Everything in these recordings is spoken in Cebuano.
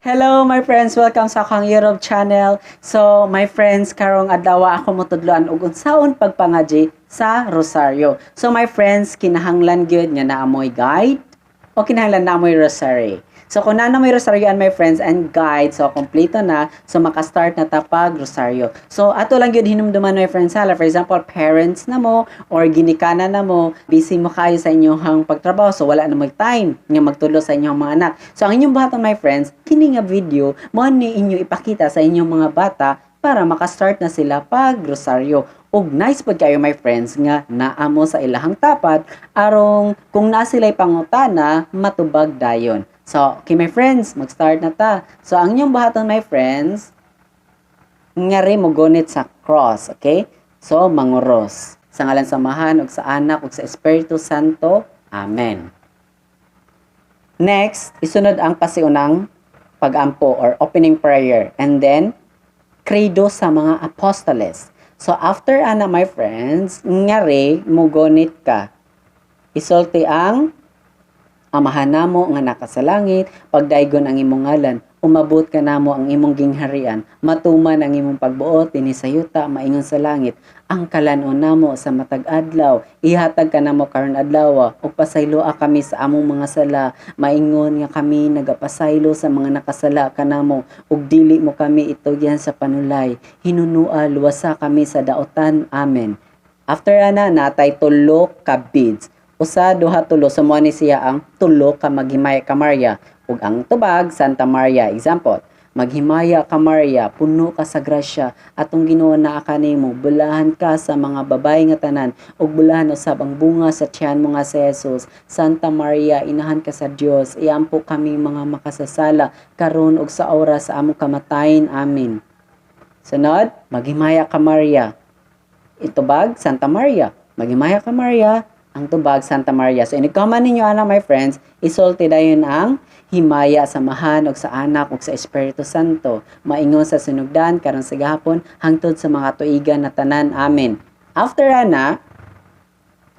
Hello, my friends! Welcome sa akong YouTube channel. So my friends, karong adlaw ako motudloan og unsaon pagpangadyi sa rosaryo. So my friends, kinahanglan gyud nga naa moy guide o kinahanglan naa moy rosary. So kung naa moy rosaryo and my friends and guide, so kompleto na, so maka-start na ta pag rosaryo. So ato lang gyud hinumduman, my friends, hala, for example, parents na mo or ginikanan na mo, busy mo kayo sa inyong pagtrabaho, so wala na moy time nga magtudlo sa inyong mga anak. So ang inyong buhaton, my friends, kini nga video mo ni inyo ipakita sa inyong mga bata para maka-start na sila pag rosaryo. Ug nice pud kayo, my friends, nga naa mo sa ilahang tapad arong kung naa sila'y pangutana, matubag dayon. So, okay, my friends, mag-start na ta. So, ang inyong buhaton, my friends, ngari mo gunit sa cross, okay? So, manguros. Sa ngalan sa Amahan, ug sa Anak, ug sa Espiritu Santo. Amen. Next, isunod ang pasiunang pagampo or opening prayer. And then, credo sa mga apostoles. So, after ana, my friends, ngari mugunit ka. Isulti ang "Amahan namo nga naka sa langit, pagdaygon ang imong ngalan, umabot ka namo ang imong gingharian, matuman ang imong pagbuot dinhi sa yuta maingon sa langit. Ang kalan-on namo sa matag adlaw, ihatag kanamo karon adlaw, ug pasayloa kami sa among mga sala, maingon nga kami nagapasaylo sa mga nakasala kanamo, ug dili mo kami itugyan sa panulay, hinunua luwasa kami sa daotan. Amen." After ana, natay tulo ka beads. Usa, duha, tulo. So mo ni siya ang tulo ka "Maghimaya ka Maria." Ug ang tubag, Santa Maria. Example, "Maghimaya ka Maria, puno ka sa grasya, atong Ginoo naa kanimo, bulahan ka sa mga babae nga tanan, ug bulahan usab ang bunga sa tiyan mo nga si Jesus. Santa Maria, inahan ka sa Dios, iampo kami mga makasasala, karon ug sa oras sa among kamatayon. Amen." Sunod, "Maghimaya ka Maria." Itubag, Santa Maria. "Maghimaya ka Maria," ang tubag, Santa Maria. So inig-comment ninyo ana, my friends, isulti dayon ang "Himaya sa Amahan ug sa Anak ug sa Espiritu Santo, maingon sa sinugdan, karon sa gahapon, hangtod sa mga tuigan na tanan. Amen." After ana,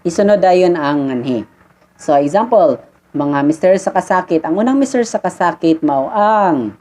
isunod dayon ang nganhi. So example, mga misteryo sa kasakit. Ang unang misteryo sa kasakit mao ang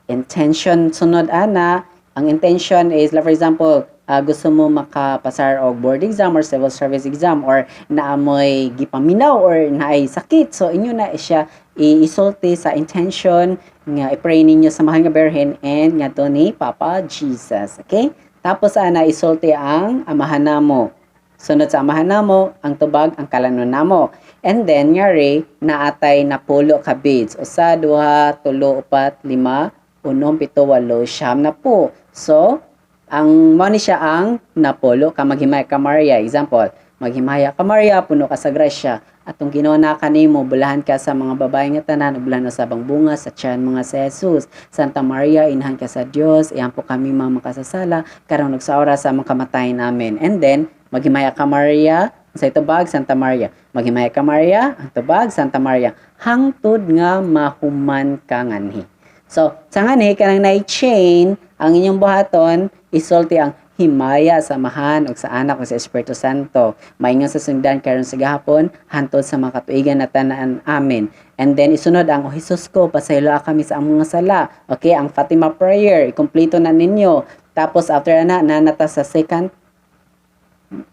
intention. Sunod ana, ang intention is like, for example, gusto mo makapasar og board exam or civil service exam or naamoy gipaminaw or naay sakit, so inyo na siya iisulti sa intention nga i-pray ninyo sa Mahal nga Birhen and ngadto ni Papa Jesus, okay? Tapos ana, isulti ang "Amahan Namo." Sunod sa "Amahan Namo," ang tubag, ang "Kalan-on Namo." And then ngari naatay napulo ka beads: usa, duha, tulo, upat, lima, unom, pito, walo, siyam, napu. So ang mo ni siya ang napulo ka "Maghimaya ka Maria." Example, "Maghimaya ka Maria, puno ka sa grasya. Atong Ginoo naa kanimo, bulahan ka sa mga babae nga tanan, ug bulahan usab ang bunga sa tiyan mo nga si Jesus. Santa Maria, inahan ka sa Dios, iampo kami mga makasasala, karon ug sa oras sa among kamatayon. Amen." And then, "Maghimaya ka Maria," sa itubag, Santa Maria. "Maghimaya ka Maria," ang tubag, Santa Maria. Hangtod nga mahuman ka nganhi. So, sa nganhi, kanang na-chain, ang inyong buhaton, isulti ang "Himaya sa Amahan ug sa Anak ug sa Espiritu Santo, maingon sa sinugdan, karon sa gahapon, hantod sa mga katuigan na tanan. Amen." And then isunod ang "O Jesus ko, pasayloa kami sa among mga sala." Okay, ang Fatima prayer, ikumpleto na ninyo. Tapos after ana, nanata sa second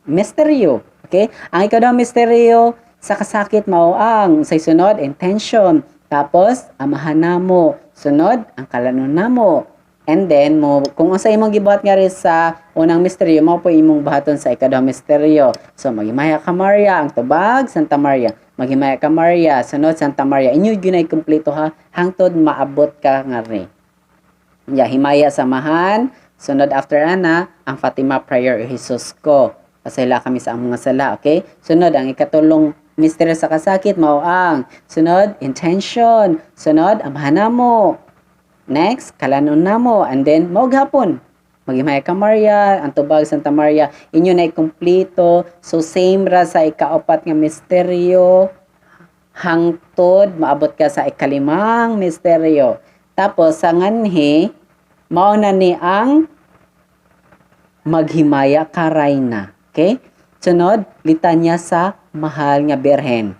misteryo. Okay? Ang ikaduhang misteryo sa kasakit mao ang sa sunod, intention. Tapos "Amahan Namo." Sunod ang "Kalan-on Namo." And then mo kung unsa imong gibuhat nga rin sa unang misteryo, mao po imong buhaton sa ikaduhang misteryo. So "Maghimaya ka Maria," ang tubag, Santa Maria. "Maghimaya ka Maria," sunod, Santa Maria. Inyo gyud na kompleto ha, hangtod maabot ka nga rin. Ya, "Himaya sa Amahan," sunod after ana, ang Fatima prayer, "O Jesus ko, pasayloa kami sa among mga sala," okay? Sunod ang ikatulong misteryo sa kasakit mao ang sunod, intention, sunod "Amahan Namo." Next, "Kalan-on Namo," and then mao gihapon. "Maghimaya ka Maria," ang tubag, Santa Maria, inyo na ikumpleto. So same ra sa ikaapat nga misteryo hangtod maabot ka sa ikalimang misteryo. Tapos sa nganhi, mao na ni ang "Maghimaya ka Rayna." Okay? Sunod, litanya sa Mahal nga Birhen.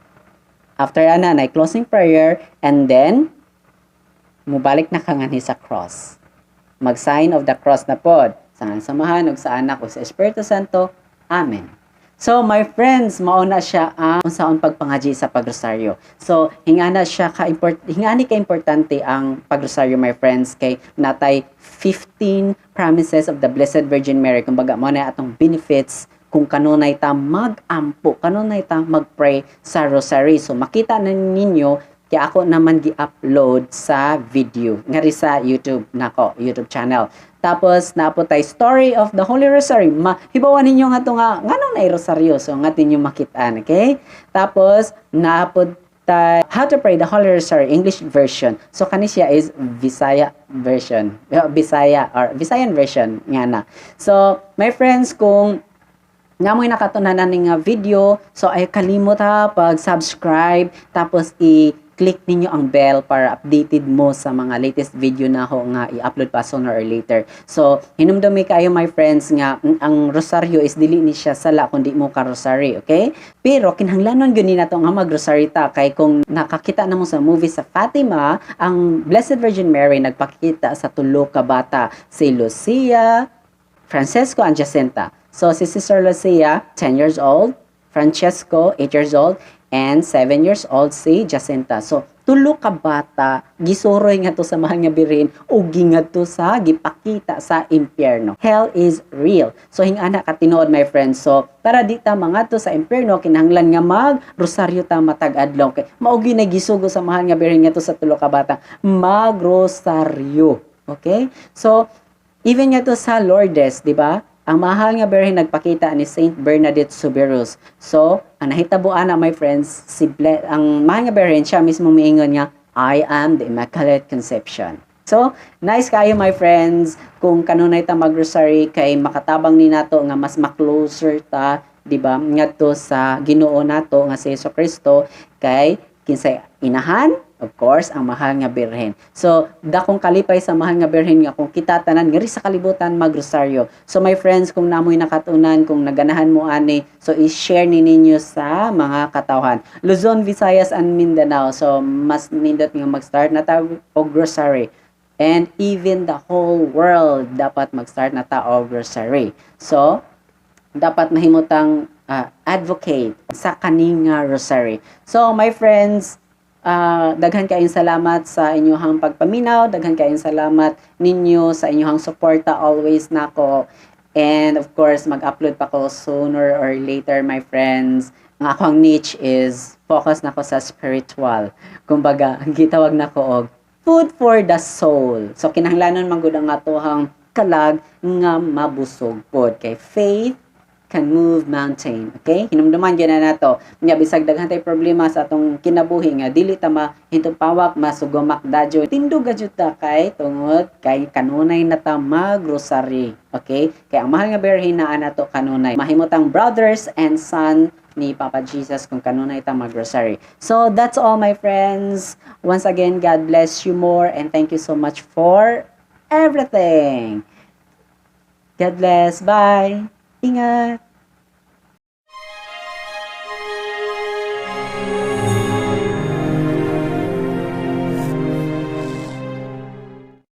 After ana, na closing prayer and then Mubalik na ka nganhi sa cross. Mag sign of the cross na pod. Sa ngalan sa Amahan ug sa Anak ug sa Espiritu Santo. Amen. So my friends, mao na siya ang unsaon pagpangaji sa pagrosaryo. So hingana siya ka import hingani ka importante ang pagrosaryo, my friends, kay natay 15 promises of the Blessed Virgin Mary. Kumbaga mao na atong benefits kung kanunay ta mag-ampo, kanunay ta mag-pray sa rosary. So makita na ninyo kay ako naman gi-upload sa video ngari sa YouTube nako, YouTube channel. Tapos naa po tay story of the Holy Rosary. Mahibawan ninyo nga to nga nganong naay rosaryo. So nga ninyo makitaan, okay? Tapos naa po tay how to pray the Holy Rosary English version. So kani siya is Visaya version. Bisaya or Visayan version nga na. So my friends, kung nga mo'y nakatunanan ni nga video, so ay kalimot ha pag-subscribe, tapos i-click ninyo ang bell para updated mo sa mga latest video na ho nga i-upload pa sooner or later. So, hinumdumi kayo, my friends, nga ang rosaryo is dili ni siya sala kung di mo ka rosary, okay? Pero kinahanglanon gyud ni nato nga mag-rosary ta kay kung nakakita na mo sa movie sa Fatima, ang Blessed Virgin Mary nagpakita sa tulo ka bata, si Lucia, Francesco and Jacinta. So si Sister Lucia, 10 years old, Francesco, 8 years old, and 7 years old si Jacinta. So tulo ka bata gisuroy ngadto sa Mahal nga Birhen ug gingadto sa gipakita sa impyerno. Hell is real. So hingana ka tinuod, my friends. So para di ta mangadto sa impyerno, kinahanglan nga mag rosaryo ta matag adlaw kay mao gyud na gisugo sa Mahal nga Birhen ngadto sa tulo ka bata, magrosaryo. Okay? So even ngadto sa Lourdes, di ba? Ang Mahal nga Birhen nagpakita ni Saint Bernadette Soubirous. So, ang nahitabo ana, my friends, ang Mahal nga Birhen siya mismo miingon nga, "I am the Immaculate Conception." So, nice kayo, my friends, kung kanunay ta mag-rosary kay makatabang ni nato nga mas ma-closer ta, di ba, ngadto sa Ginoo nato nga si Jesu Kristo kay kinsay inahan? Of course, ang Mahal nga Birhen. So, dakong kalipay sa Mahal nga Birhen nga kung kita tanan ngari sa kalibutan magrosaryo. So, my friends, kung namoy nakatunan, kung naganahan mo ani, so i-share ni ninyo sa mga katawhan. Luzon, Visayas, and Mindanao. So, mas nindot nga mag-start na ta og rosary. And even the whole world dapat mag-start na ta og rosary. So, dapat mahimutang advocate sa kaning nga rosary. So, my friends, daghan kayong salamat sa inyong pagpaminaw, daghan kayong salamat ninyo sa inyong suporta always nako. And of course, mag-upload pa ko sooner or later, my friends. Ang akong niche is focus nako sa spiritual. Kumbaga, gitawag nako og food for the soul. So kinahanglanon man gud ang atohang kalag nga mabusog pod kay faith can move mountain. Okay? Hinumduman gyud na nato. Nga bisag daghan tay problema sa atong kinabuhi nga dili ta mahintupawak, masugumak dadyo. Tindog jud ta kay tungod kay kanunay na ta magrosary. Okay? Kay ang Mahal nga Birhen naa nato kanunay. Mahimutang brothers and son ni Papa Jesus kung kanunay ta magrosary. So that's all, my friends. Once again, God bless you more and thank you so much for everything. God bless. Bye. Ingat.